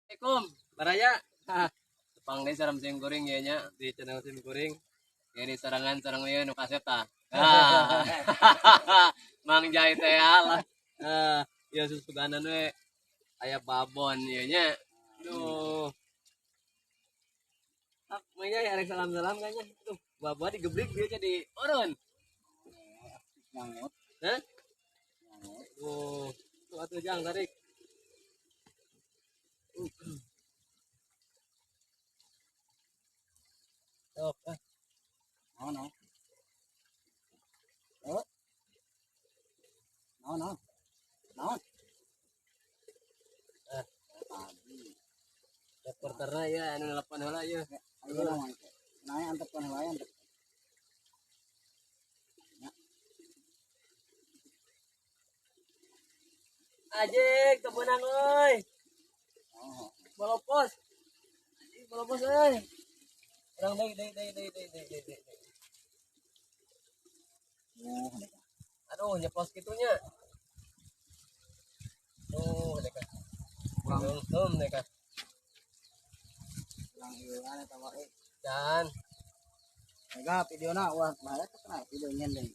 Assalamualaikum, Baraya. Tepang deui sareng sim kuring ieu nya di channel sim kuring. Ini sarangan sareng ieu nu kasep tah. Ah. Mang Jai teh lah. Ah, ieu susuganan we aya babon ieu nya. Duh. Ah, Mang Jai arek salam-salam kayaknya. Tuh, babon digebrik dia jadi urun. Nyangut. Hah? Nyangut. Tuh, tuh atuh jang tarik. Sok, ah. Naon naon. Oh. Naon naon. Naon. Ah. Tadi. Reporterna ya anu nelpon heula ieu. Ayo naon teh. Naon antepkeun heula antep. Ajik, kebenang euy. Oh. Bolopos. Anjing bolopos euy. Urang deui deui deui deui deui deui deui. Oh, Aduh, nyeplos kitunya. Tuh, deka. Kurang. Kurang deka. Kurang ieu eta mah euy. Dan Mega videona wah bahaya teh kena video nyen deui.